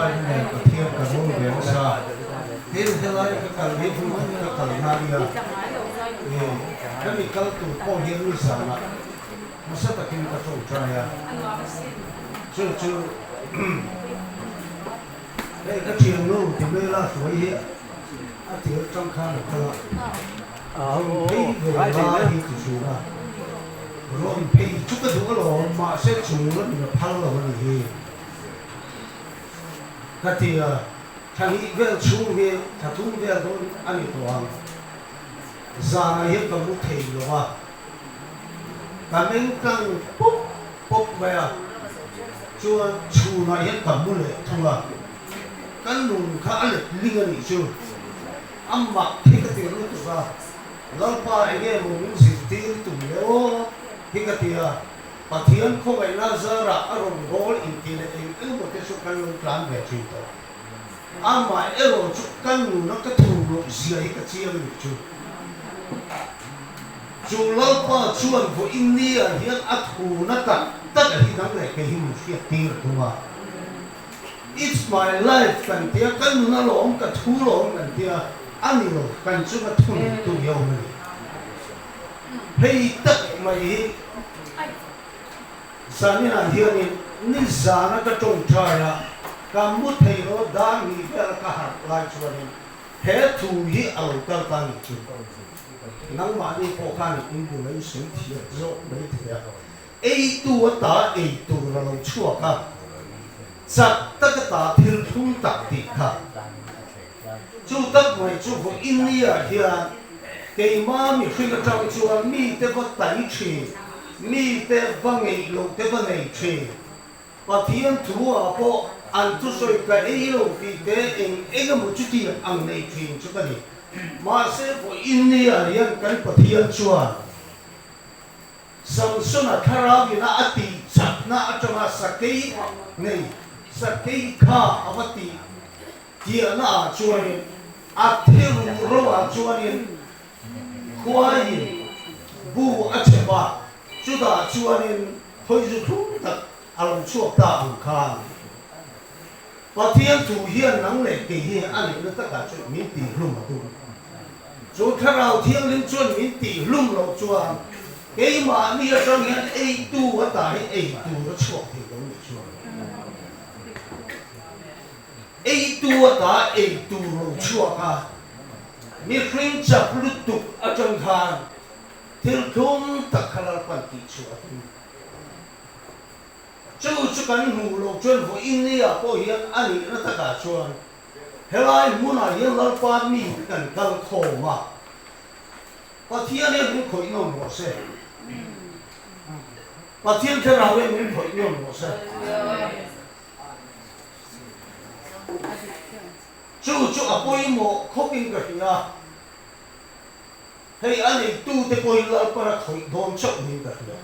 Tawngtaina nen Pathian ka rawn ve nasa. Tin, helai ka kal hi hmun khat ka kal na nia. Ih, ka mi kal tur pawh hian nizanah nasa takin ka tawngtai a. Chu chu hei ka thiannu Timela hruai hi a tir atang khan a kal a. Rawn phei ve la hi ti thin a. Rawn phei chu ka duh alawm, mahse chung lamin a phal lo a ni hi. Ka ti a, thla hnih vel chhung hi thla thum vel dawn a ni tawh ang. Zanah hian ka mu thei lo a, ka meng tlang pawp pawp mai a, chuan chhunah hian ka mu leh thung a, ka nun kha a let ling a nih chu. A mak hi ka ti lutuk a, Lalpa enge maw min zirtir tum le aw hi ka ti a, Pathian khawngaihna zarah a rawn rawl inti leh eng eng maw te chu kan lo tlan ve thin tawh. Amah erawh chu ka nuna ka thur loh zia hi ka chiang nih chu. Chu Lalpa chuan vawiin ni ah hian a thuna tak tak a hi dang leh kei hi min hriat tir a tum a. It's my life kan tia, ka nun a lawm, ka thu lawm kan tia, a ni lo, kan chunga thu neitu hi a awm a ni. Hei tak mai hi zaninah hianin nizana ka tawngtai a, ka mu thei lo, dar hnih vela ka harh lai chuanin he thu hi a lo kal ta ni chu. Nangmahni pawh khan in bula in sawi thiam zawk mai thei a. Eitu ata ei tur a lo chhuak a, chak tak ata thil thum tak tih kha. Chu tak mai chu vawiin nia hian keima mihring atang chuan mite va tai thin, mite va ngeih loh te va nei thin. Pathian thu ah pawh an thusawi ka ei lo tih te eng eng emaw chutiang ang nei thin chu ka ni. Mahse vawiin nia hian kan Pathian chuan Samsona thlarau ina a tih chakna atanga sakei nei sakei kha a va tih tiahna ah chuanin a thi ruh ro ah chuanin khuaiin bu a chep a, chutah chuanin hawizu thlum tak a lo chhuak ta ang khan Pathian thu hian nang leh kei hi a nihna takah chuan min tihhlum a tum. Chu Thlarau Thianghlim chuan min tihhlum loh chuan keimahni atang hian eitu ata hi ei tur a chhuak thei lo nih chuan eitu ata ei tur lo chhuak a, mihring chak lutuk atang khan thil thlum tak kha Lalpan tihchhuah a tum. Chu chu kan hmuh loh chuan vawiin nia pawh hian a nihna takah chuan helai hmunah hian Lalpa mi te kan kal khawm a, Pathian hian min khawih nawn rawh se. Pathian Thlarau hian min khawih nawn rawh se. Chu chu a pawimawh khawpin ka hria. Hei a neitute pawhin Lalpan a khawih dawn chauh niin ka hria.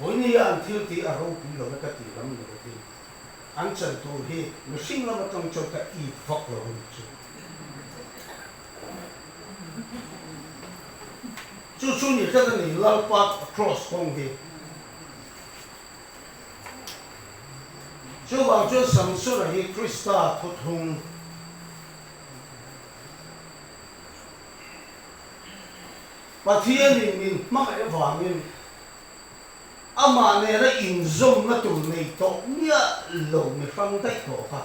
Vawinia an thil tih a ropui lo e ka tih lam ni lovin an chan tur hi mihring lam atang chuan ka it vak lo a nih chu. Chu chu ni tlat a ni Lalpa cross kawng hi. Chuvang chuan Samsona hi Krista thuthlung Pathianin min hmangaih avangin amah nena inzawmna tur nei tawh miah lo mi hrang daih tawh kha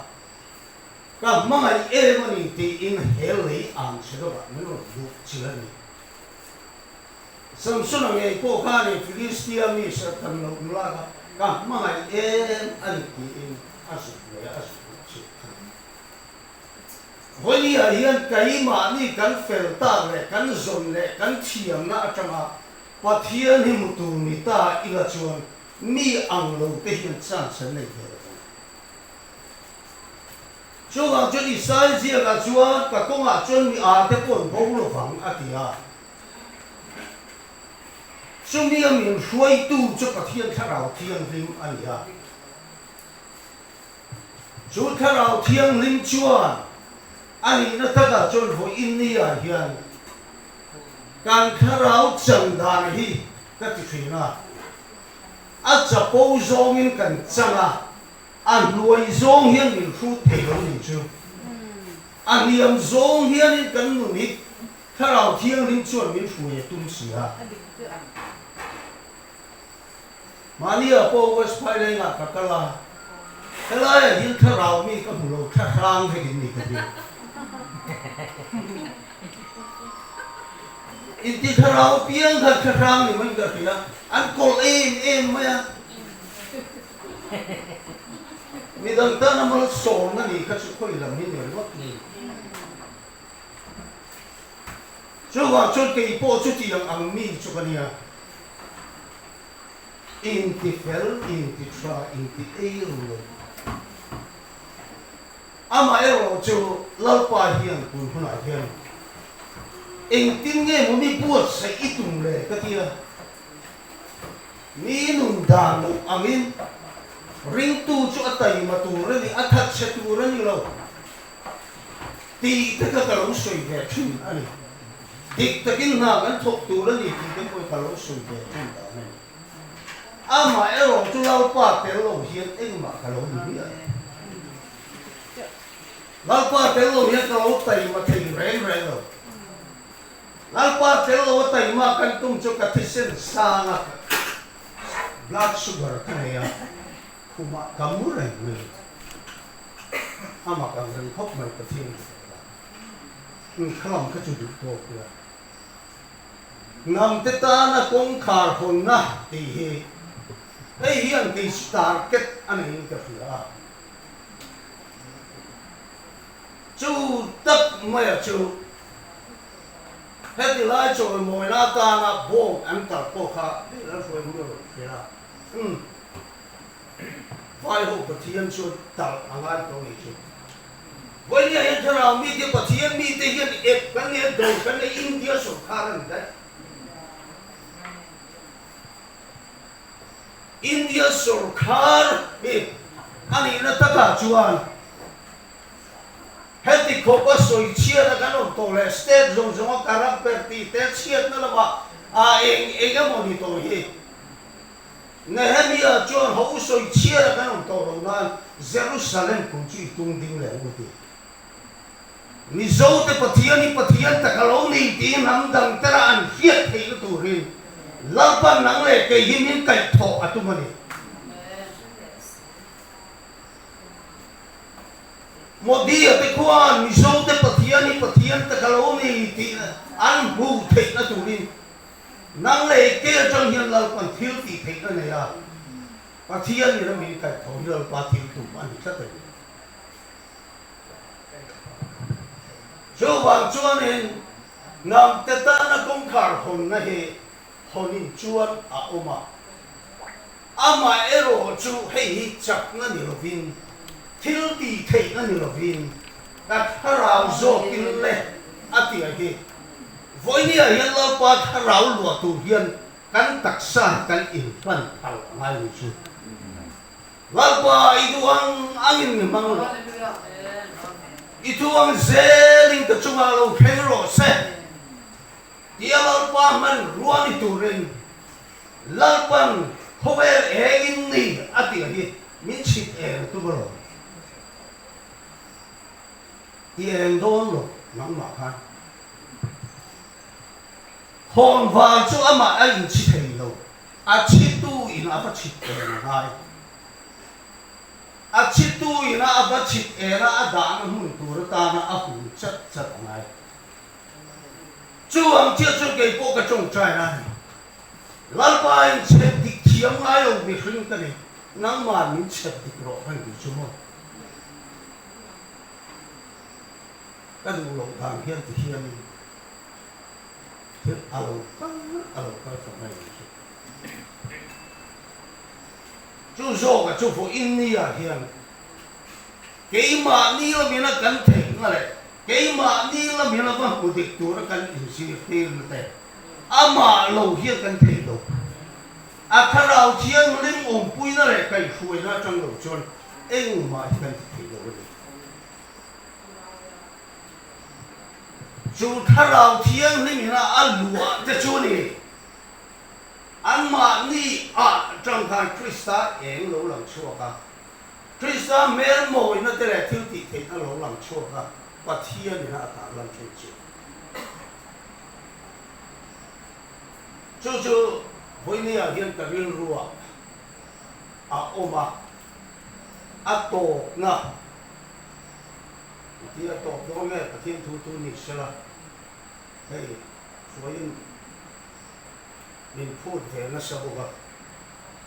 ka hmangaih em a ni tiin he lei ang che deuhah min rawn luh chilh a ni. Samsona ngei pawh khanin Filistia mi serhtan loh nula kha ka hmangaih em a ni tiin a zuk ngei a, a zuk luh chilh a ni. Vawiah hian keimahni kan fel tak leh kan zawn leh kan thiamna atanga Pathian hi hmu tur ni ta ila chuan mi ang lo te hian chance an nei ve lo ang. Chuvang chuan Isai ziakah chuan ka kawngah chuan mi â te pawh an bo lo vang a ti a. Chumi a min hruaitu chu Pathian Thlarau Thianghlim a ni a. Chu Thlarau Thianghlim chuan a nihna takah chuan vawiin nia hian kan thlarau chan dan hi ka ti thin a, a chapo zawngin kan chang a. A hnuai zawng hian min hrut thei lo nih chu. A hniam zawng hianin kan nun hi Thlarau Thianghlim chuan min hruai a tum si a. Mahnia pawh West Phailengah ka kal a, helaiah hian thlarau mi ka hmu lo, thlahrang vek in ni ka ti. Inti thlarau piang khan thlahrang ni maiin ka hria, an kawlh em em mai a. Midang tana malsawmna nih kha chu khawi lam hi ni ringawt ni. Chuvang chuan kei pawh chutiang ang mi chu ka nia. Inti fel, inti tha, inti ei ru lo. Amaherawh chu Lalpa hian tun hunah hian engtin nge maw mi buatsaih i tum le ka ti a. Mi nun dan loh angin ringtu chu a taima tur a ni, a thatchhe tur a ni lo. Tih te kha ka lo sawi ve thin a ni. Dik takin hna kan thawk tur a ni tih te pawh ka lo sawi ve thin dan a ni. Amah erawh chu Lalpa tel lo hian engmah ka lo ni miah lo. Lalpa tel lo hian ka lo taima thei reng reng lo. Lalpa tel lo a taima kan tum chu ka thisen sang a, blood sugar ka nei a, khumah ka mu reng mai. A mak ang reng khawp mai Pathian ka duh dan. Inkhawm kha chu duh tawk ila. Hnamte tana kawngkhar hawnna tih hi hei hian kei chu target a neiin ka hria a. Chu tak maia chu heti lai chawimawina atana bawng an kal pawh kha hei lalhruai hmel a rawn hria a. Umm. Vai ho Pathian chuan talh a ngai tawh nih chu. Vawinia hian thlarau mite Pathian mite hian ep kan nei a, do kan nei India sawrkar a ni daih. India sawrkar hi a nihna takah chuan heti khawpa sawi chhiatna kan awm tawh leh state zawng zawnga corrupt ber tih te chhiatna lamah a eng eng emaw ni tawh hi. Nehemia chuan ho sawi chhiar a kan awm tawh lo nan Jerusalem kum chu i tung ding leh ang u ti. Mizote Pathian hi Pathian tak a lo ni tiin hnam dang tera an hriat theihna turin Lalpan nang leh kei hi min kaihthawh a tum a ni. Modi-a te khuan Mizote Pathian hi Pathian tak a lo ni tih an hmuh theihna turin Nang leh ke atang hian Lalpan thil tih theih a nei a, Pathian in a min kaih tho hi Lalpa thil tum a ni tlat a ni. Chuvang chuanin hnamte tana kawngkhar hawnna hi hawnin chuan a awm a, amaherawh chu hei hi chakna ni lovin, thil tih theihna ni lovin, ka thlarau zawkin le a ti a hi. Vawinia hian Lalpa thlarau luah tur hian kan taksa hi kan inhlan phal a ngai ni chu. Lalpa i duh ang angin mi hmang rawh. I thu ang zelin ka chungah lo thleng rawh se. Tia Lalpa hman rua ni turin Lalpan khawvel engin ni a tih hi min chhit eng tum alawm. I eng dawn lo nangmah khan. Hawnvar chu amah a inchhi thei lo, a chhitu in a va chhit eng a ngai. A chhitu in a a va chhit eng a a dahna hmun tur atana a hum chat chat a ngai. Chu ang chiah chuan kei pawh ka tawngtai na a ni. Lalpa in chhep dik thiam ngai lo mihring ka ni, nangmah min chhep dik rawh kan ti chu maw? Ka duh loh dan hian ti hianin thil a lo kal a lo kal ta mai ang chu. Chu zawka chu vawiin nia hian keimahni lamina kan theihna leh keimahni lamina va hmu dik tura kan inzirtirna te amah lo hian kan thei lo. A thlarau thianghlim awmpuina leh kaihhruaina atang lo chuan engmah hi kan ti thei lo a ni. Chu thlarau thianghlim ina a luah te chu ni. Anmahni ah tang khan Krista eng lo lang chhuak a. Krista hmel mawina te leh thil tih theihna lo lang chhuak a, Pathian ina a tarlan thin chu. Chu chu vawinia hian ka rilruah a awm a, a tawpna, Pathian a tawp dawn nge Pathian thu chu ni sela, hei hruaiin min phut ve nasa bawk a.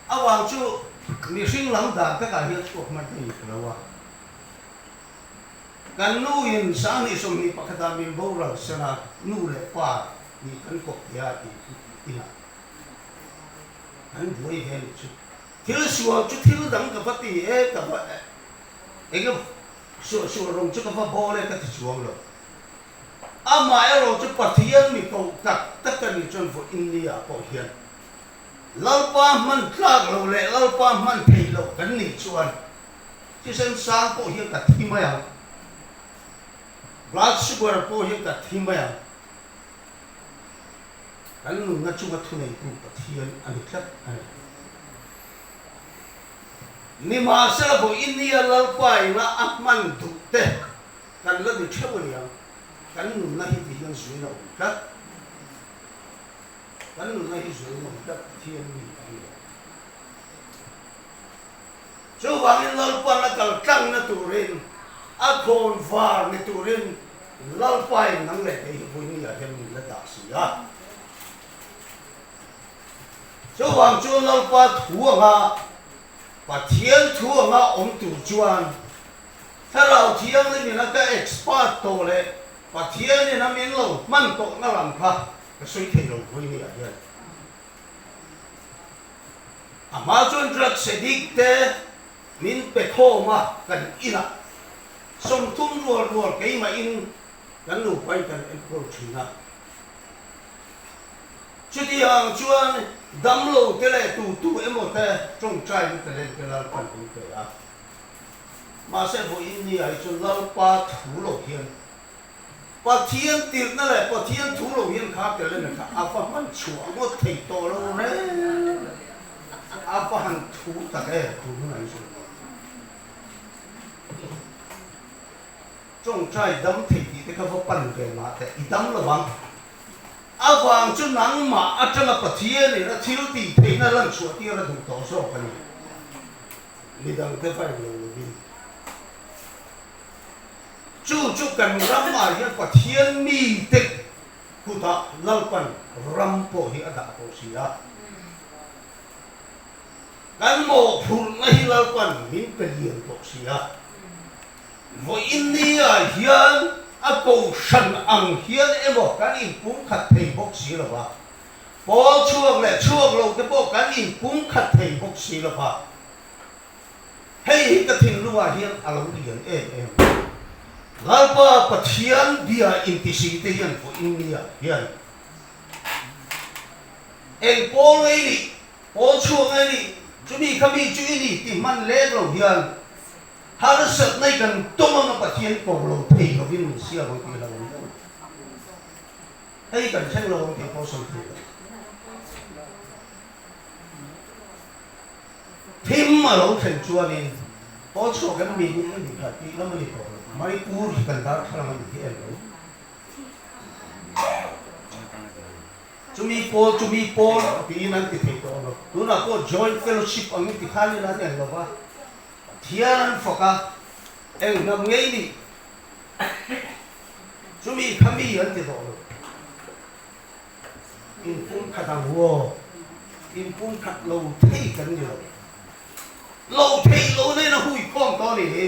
Avang chu mihring lam dan takah hian chhuak hman ka inhre lo a. Kan nu in 2021 ah min boral san a, nu leh pa nih kan kawp thei a tih inah kan buai ve nih chu. Thil sual chu thil dang ka va ti e, ka va eng emaw suah suah rawng chu ka va bawl e ka ti chuang lo. Amaherawh chu Pathian mi koh tak tak a nih chuan vawiin ni ah pawh hian Lalpa hman tlak lo leh Lalpa hman theih loh kan nih chuan thisen sang pawh hian ka thi mai ang, blood sugar pawh hian ka thi mai ang. Kan nunna chunga thuneitu Pathian a ni tlat a ni. Nimahsela vawiin nia Lalpa ina a hman duh te kan la ni theuh a niang, kan nunna hi ti hian zuin a awm tlat. Kan nunna hi zuin a awm tlat Pathian mi a ni lo. Chuvangin Lalpan a kal tlangna turin, a khawn var ni turin Lalpain nang leh kei hi vawinia hian min la dah si a. Chuvang chuan Lalpa thu anga Pathian thu anga awm tur chuan Thlarau Thianghlimin a ka expert tawh leh Pathianin a min lo hman tawhna lam kha ka sawi thei lo vawinia hian. A hma chuan drugs addict te min pe khawm a kan inah 30 rual rual keimahin kan nupain kan enkawl thin a. Chutiang chuan damlo te leh tutu emaw te tawngtaina talent te Lalpan min pe a. Mahse vawiin ni ah hi chuan Lalpa thu lo hian Pathian tirhna leh Pathian thu lo hian kha talent kha a va hman chhuah ngawt thei tawh lo reng a va han thu tak em tun hunah hi chuan. Tawngtai dam thei tih te kha va pan ve mah teh i dam lo ang. Avang chu nangmah atanga Pathianin a thil tih theihna lan chhuah tir a duh tawh zawk a ni. Midangte va englo lovin. Chu chu kan ramah hian Pathian mite kutah Lalpan ram pawh hi a dah tawh si a. Kan mawhphurhna hi Lalpan min pe lian tawh si a. Vawiin nia hian a kohhran ang hian emaw kan inpumkhat thei bawk si lo va, pawl chhuak leh chhuak lo te pawh kan inpumkhat thei bawk si lo va, hei hi ka thinlungah hian a lo lian em em. Lalpa Pathian bia intisi te hian vawiin nia hian eng pawl ngei nih, pawl chhuak ngei nih, chumi kha mi chu i ni ti hman lek lo hian, Harsatna i kan tum anga Pathian ko lo thei lovin min siam ang tih lo ang deuh. Hei kan thleng lo ang tih pawh sawi thei lo. Thim a lo thlen chuanin pawl chhuak em mi nih a nih kha tih lam a ni tawh lo. Manipur hi kan darthlalang a nih hi em lo. Chumi pawl chumi pawl tiin an ti thei tawh lo. Tunah pawh joint fellowship angin ti khan ila an en lo va. Thian an fak a, eng hnam ngei nih chumi kha mi an ti tawh lo. Inpumkhat ang hu aw, inpumkhat lo thei kan ni lo. Lo thei lo nen a hui khawm tawh a nih hi.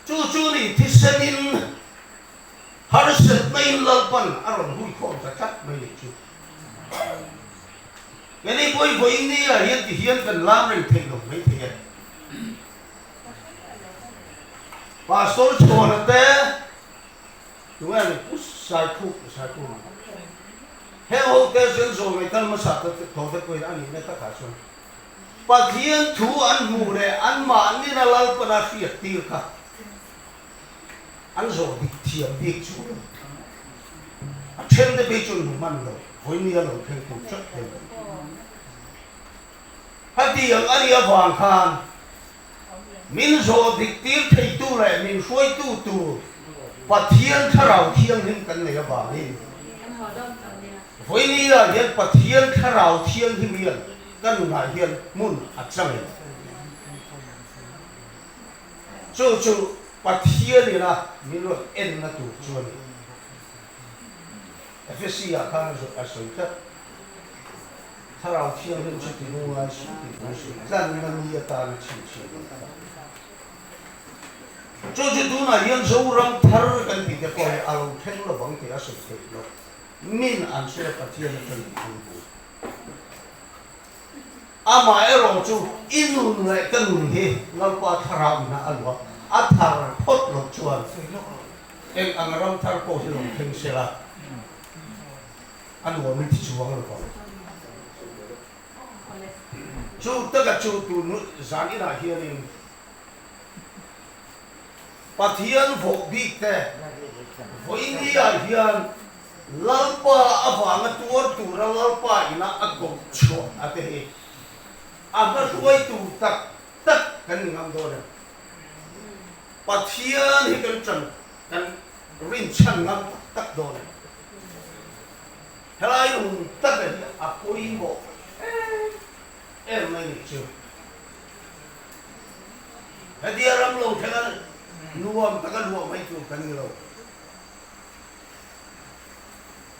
Chu chu ni thisenin harsatna in Lalpan a rawn hui khawm ta tlat mai nih chu. Keni pawi vawiin ni ah hian ti hian kan lam reng theih lo mai thei e. Pastor Chhuana te tunge ni Pu Saikhu Saikhu heng ho te chuan zawh ngei kal hmasa te tho te pawhin a nihna takah chuan Pathian thu an hmuh leh anmahnina Lalpana hriat tir kha an zawh dik thiam bik chu lo. A then te phei chuan hmu hman lo, vawinia lo thleng tur teuh te lo. Khatiang a nih avang khan min zawh dik tir theitu leh min hruaitu tur Pathian Thlarau Thianghlim kan nei avangin vawinia hian Pathian Thlarau Thianghlim hian ka nunah hian hmun a chang em? Chu chu Pathian ina min rawn enna tur chu a ni. Efesi ah khan a sawi tlat. Thlarau Thianghlim chu ti lungngai suh tih thu sawi tlanna mi atana chhinchhiah ni ta. Chu chu tunah hian Zoram thar kan tih te pawh hi a lo thleng lovang tih a sawi theih loh. Min an sawi a Pathian atangin an hmu. Amaherawh chu i nun leh ka nun hi Lalpa Thlarau ina a luah a thar phawt loh chuan eng ang ram thar pawh hi lo thleng se la, a nuam in ti chuang lo vang. Chu taka chu tun zan inah hianin Pathian vawh bik te vawinia hian Lalpa avanga tuar tura Lalpa ina a koh chhuah a te hi a hma hruaitu tak tak kan ni ngam dawn em? Pathian hi kan ṭan kan rinchhan ngam tak tak dawn em? Helai lung taka hi a pawimawh em em mai nih chu. Hetia ram lo thlenga nuam taka luah mai tur kan ni lo.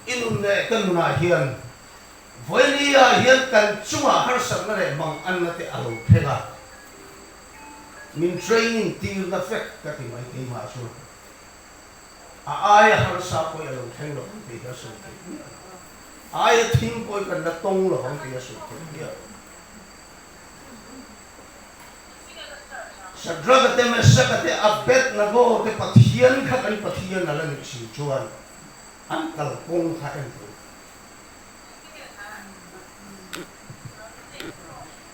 I nun leh ka nunah hian Vawinia hian kan chungah harsatna leh mang anna te a lo thleng a, min training tirna vek ka ti mai keimah chuan a aia harsa pawh i a lo thleng lo ang tih hi a sawi theih miah lo. A aia thim pawh i kan la tawng lo ang tih hi a sawi theih miah lo. Shadrach-a te, Meshach-a te, Abednego te Pathian kha kan Pathian a la nih si chuan an kalkawng kha en tur.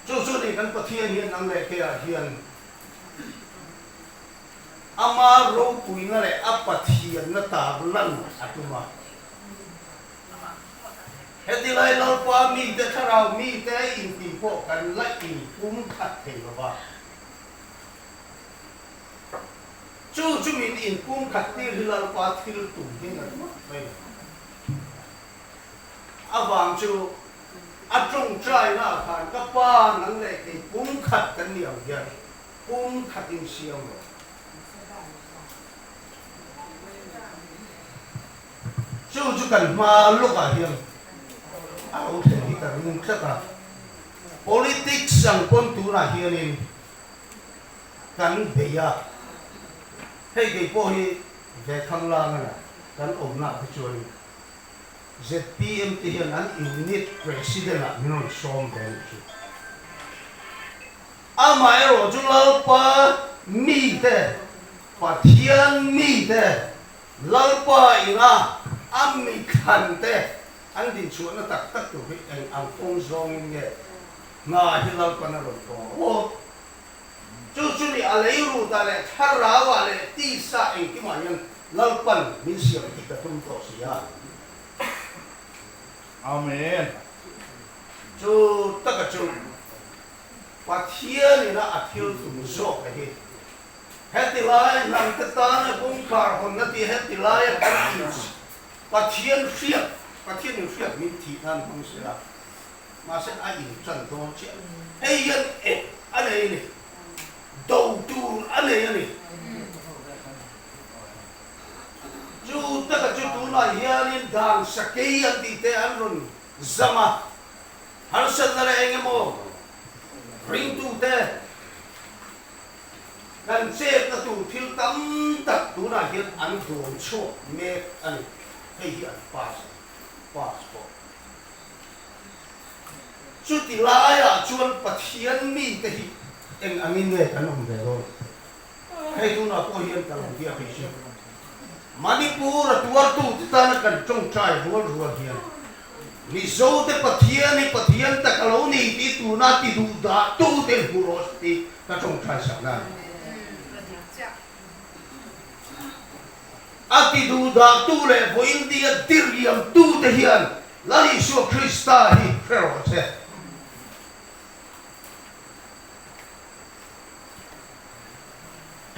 Chu chu ni kan Pathian hian nang leh keah hian ama ropuina leh a Pathianna tar lan a tum a. Heti lai Lalpa mite thlarau mite intih pawh kan la inpum khat thei lo va. Chu chu min inpum khat tir hi Lalpa thil tum hi na ringawt mai lo. Avang chu a tawngtaina ah khan ka pa nang leh kei pum khat kan ni ang hian pum khatin siam rawh. Chu chu kan hma lawkah hian a lo thlen hi ka ring tlat a. Politics ang pawn tunah hianin kan bei a, hei kei pawh hi ve thang lang a na kan awmnaah te chuanin zpm te hian an unit president ah min rawn sawm ve a nih chu. Amaherawhchu Lalpa mite, Pathian mite Lalpa ina a mithlan te an dinchhuahna tak tak tur hi eng ang kawng zawngin nge hna hi Lalpan a rawn tawng aw? Chu chu ni a lei rutah leh thlarauah leh tisa engkimah hian Lalpan min siam dik a tum tawh si a. Amen. Chu taka chu Pathian ina a thil tum zawk a hi. Heti lai hnamte tana kawngkhar hawnna tih heti laia kan in Pathian hriat, Pathian in hriat min thih nan hmang se la, mahse a in tan dawn chiah. Hei hian ek a nei a ni, do tur a nei a ni. Chu taka chu tunah hianin dan sakei an tih te an rawn zam a, harsatna leh eng emaw ringtute, Kan chetna tur thil tam tak tunah hian an dawn chhuak mek a ni. Hei hi an pass a ni, pass pawh. Chuti laiah chuan Pathian mite hi eng angin nge kan awm ve dawn? Hei tunah pawh hian ka lo biak hi chu Manipur a tuartute tana kan tawngtai rual rual hian Mizo te Pathian hi Pathian tak a lo ni tih tuna ti duh dah tu te hmu rawh se tih ka tawngtai sak na a ni. A ti duh dah tu leh vawiin dia diriam tu te hian Lal Isua Krista hi hre rawh se.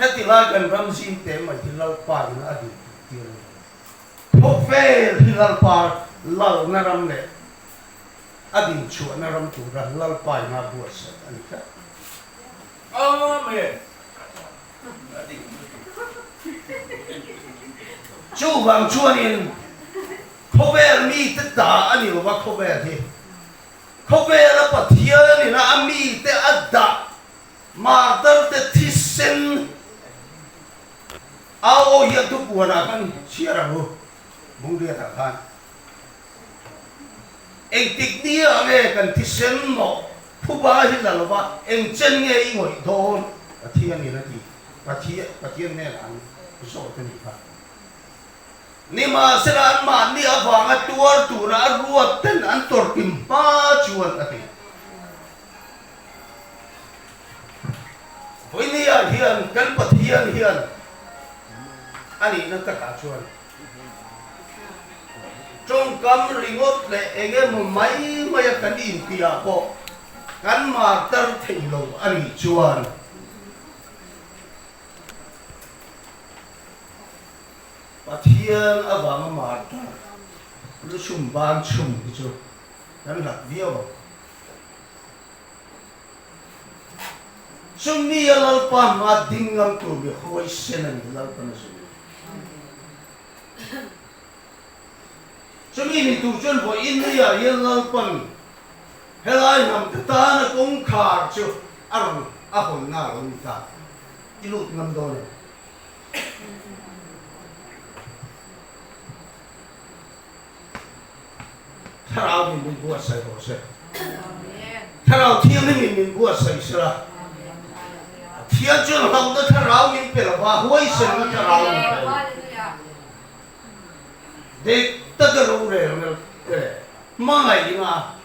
Heti lai kan ram zim te mai hi Lalpa in a din tih tir a ni. Khawvel hi Lalpa lalna ram leh a din chhuahna ram tura Lalpa in a buatsaih a ni tlat. Amen. Chuvang chuanin khawvel mite ta a ni lova khawvel hi khawvela Pathianin a mite a dah martar te thisen au aw hian thupuanah kan chhiar ang u Bungriatah khan. Engtik nia nge kan thisen mawh Phuba hi la lova eng chen nge i ngawih dawn? Pathianin a ti. Pathian, Pathian hnenah an zawt a nih kha. Nimahsela anmahni avanga tuar tura a ruat ten an tawrhkim hma chuan a ti. Vawinia hian kan Pathian hian a nihna takah chuan Tawngkam ringawt leh eng emaw mai maia kan inpiah pawh kan martar thei lo a nih chuan Pathian avanga martar luchhum ban chhum hi chu kan hlat viau ang. Chumi a Lalpa hma ding ngam tur mi huaisen a ni Lalpan a zui. Chumi ni tur chuan vawiin nuiah hian Lalpan helai hnam te tana kawngkhar chu a rawn a hawnna a lo ni ta. I lut ngam dawn em? Thlarau min min buatsaih rawh se. Thlarau Thianghlim min buatsaih sela. Pathian chuan hlauhna thlarau min pe lova, huaisenna thlarau min pe a ni. Dik taka rorelna te leh hmangaihna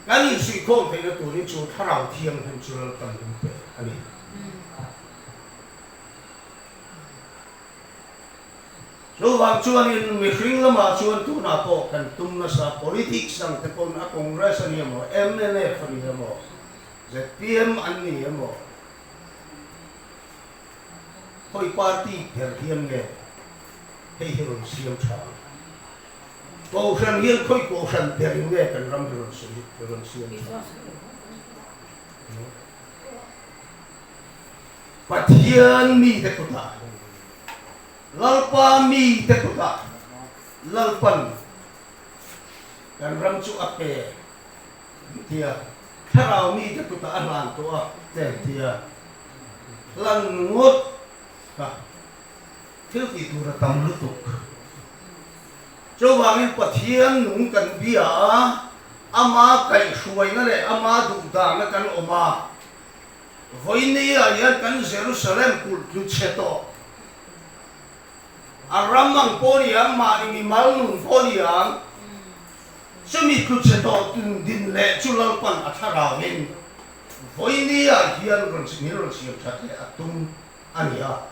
kan insuihkhawm theihna turin chu Thlarau Thianghlim chu Lalpan min pe a ni. Chuvang chuanin mihring lamah chuan tunah pawh kan tum nasa, politics ang te pawn a Congress a ni emaw, mnf a ni emaw, zpm an ni emaw, khawi party ber hian nge hei hi rawn siam tha ang? Kohhran hian khawi kohhran berin nge kan ram hi rawn sawi rawn siam tha ang? Pathian mite kutah Lalpa mite kutah Lalpan kan ram chu a pe an ti a, thlarau mite kutah a hlan tawh a te an ti a, hlan ngawt kha thil tih tur a tam lutuk. Chuvangin Pathian nung kan bia a, ama kaihhruaina leh ama duhdahna kan awm a, Vawinia hian kan Jerusalem kulh tlu chhe tawh. A ram ang pawh ni ang, mahni mimal nun pawh ni ang, chumi tlu chhe tawh tun din leh chu Lalpan a thlarauin vawinia hian rawn min rawn siam that leh a tum a ni a.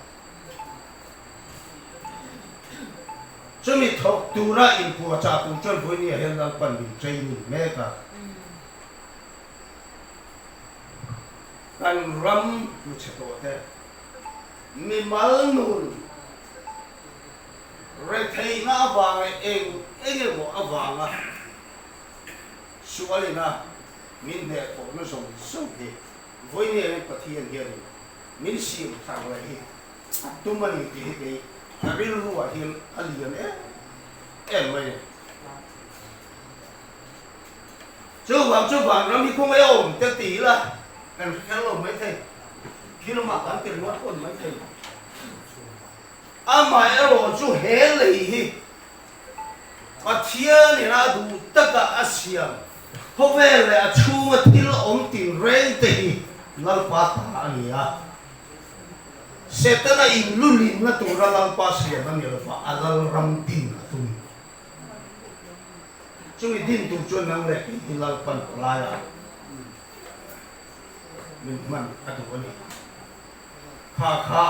Chumi thawk tura inpuahchah tur chuan vawinia hian Lalpan min training mek a. Kan ram tu chhe tawh te, mimal nun retheihna avang leh eng eng emaw avanga sualina min hneh tawhna zawng zawng hi vawiin hian Pathian hianin min siam thar leh hi a tum a ni tih hi kei ka rilruah hian a lian em em mai a ni. Chuvang chu vanram hi khawngaih a awm te ti ila kan hre kher lo maithei, khi lamah kan ti ringawt pawn maithei. Amaherawh chu he lei hi Pathianin a duh taka a siam khawvel leh a chhunga thil awm tinreng te hi Lalpa ta a ni a. Setana inlulinna tura Lalpa siam a ni lova, a Lalram din a tum. Chumi din tur chuan nang leh kei hi Lalpan palaia min hman a duh a ni. Kha kha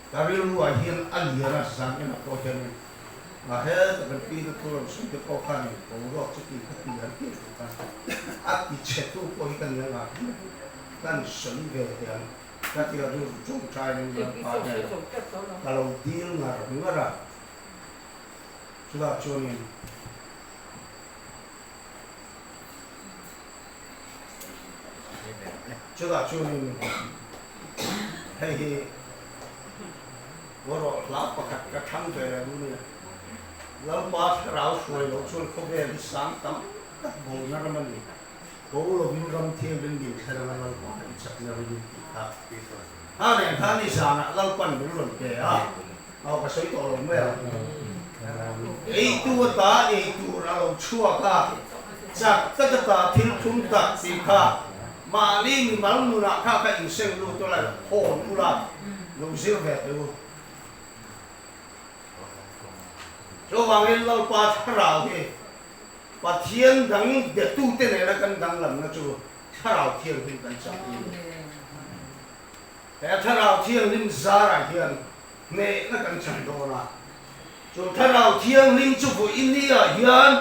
ka rilruah hian a lian a, zan enah pawh hianin nga heta kan pi na thu rawn sawi te pawh khanin boruak chu ti kha ti an tih duh khan a ti chhetu pawh hi ka nia ngah hian kan sawi ve teh ang. Ka ti a rilru tawngtaiin Lalpa hnenah ka lo dil ngar ngar a, chutah chuanin chutah chuanin hei hi Bawrawh hla pakhat ka thlang ve reng a nia. Lalpa thlarau hruai loh chuan khawvel hi sang tam tak bona ram a ni. Bo lovin ram thianghlim min thlen anga Lalpa i chakna ring in tih kha. Hna nen khan ni zanah Lalpan min rawn pe a, aw ka sawi tawh lo mai ang. Eitu ata ei tur a lo chhuak a, chak tak ata thil thlum tak tih kha mahni mimal nunah kha ka inseng lut ula, hawn ula, lo zir ve teh u. Chuvangin Lalpa thlarau hi Pathian dang betute nena kan danglamna chu Thlarau Thianghlim kan chak a ni. He Thlarau Thianghlim zarah hian hnehna kan chan dawn a. Chu Thlarau Thianghlim chu vawiin niah hian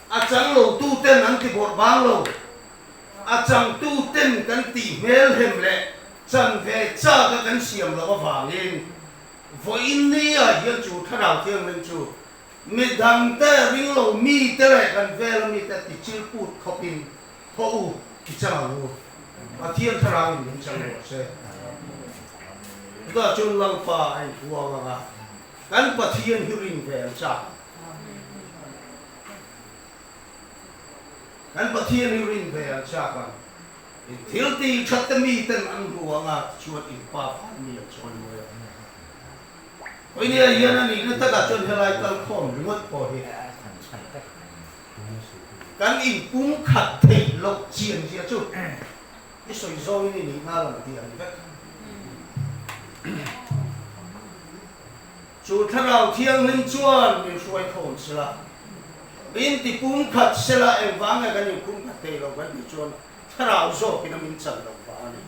a chang lotuten an ti bawrh bang lo, a changtuten kan tih hmelhem leh chan ve chak a kan siam loh avangin vawiin niah hian chu Thlarau Thianghlim chu Mi dangte ring lo mite leh kan vela mite ti chil put khawpin thaw u ti chang ang u. Pathian thlarau in min chang rawh se. Chutah chuan Lalpa a inpuang ang a, kan Pathian hi rin ve an chak. Kan Pathian hi rin ve an chak ang. In thil ti that te miten an hmu ang a, tichuan in pa van mi an chawi mawi ang. Hawinia hian a nihna takah chuan helai kal khawm ringawt pawh hi kan inpum khat theih loh chian zia chu i sawi zawngin i nihna lang tih an vek. Chu Thlarau Thianghlim chuan min hruai khawm sela, min ti pum khat sela engvang nge kan inpum khat theih loh kan tih chuan Thlarau zawkin a min chan loh vang a ni.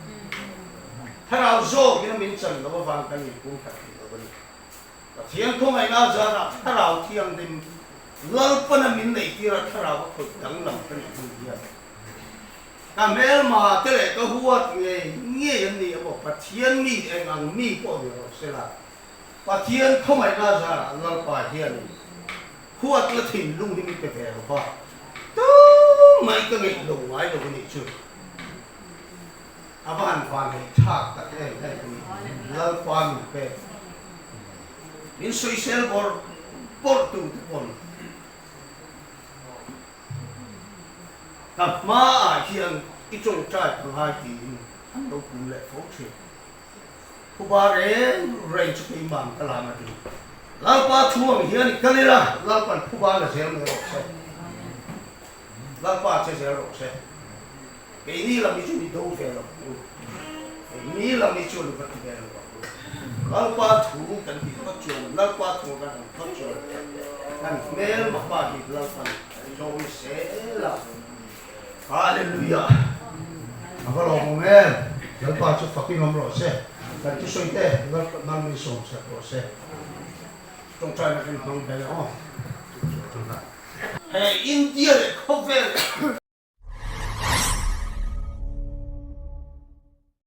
Thlarau zawkin a min chan loh avang kan inpum khat thei lo a ni. Pathian khawngaihna a zarah Thlarau Thianghlim Lalpana min neihtir a Thlarau a khawih danglam ka nih hnu hian ka hmelma te leh ka huat ngei ngei an ni emaw Pathian mi eng ang mi pawh ni rawh se la Pathian khawngaihna a zarah Lalpa hianin huat la thinlung hi min pe ve lo va, tumah ka ngeih lo ngai lo a nih chu. A va han van hei thlak tak em hei hi Lalpa min pek. Min sawisel bawrh bawrh tu te pawn ka hmaah hian i tawngtai ka ngai tiin an lo kum leh fo thin. Khupa reng reng chu keimah ang ka lam a ti. Lalpa thu ang hian i kal ila, Lalpan khupa la zel mai rawh se. Lalpa che zel rawh se. Keini lam hi chu ni do ve lo ang u. Keini lam hi chu ni va ti ve lo ang u. Lalpa thu kan tih phawt chuan, Lalpa thu kan ang phawt chuan kan hmelma pa hi Lalpan tlawm zel a. Hallelujah! A va lawmawm em! Lalpa chu fakin awm rawh se. Kan thusawi te Lalpa hmang min sawm sak rawh se. Tawngtaina kan hmang bel aw. He India leh khawvel leh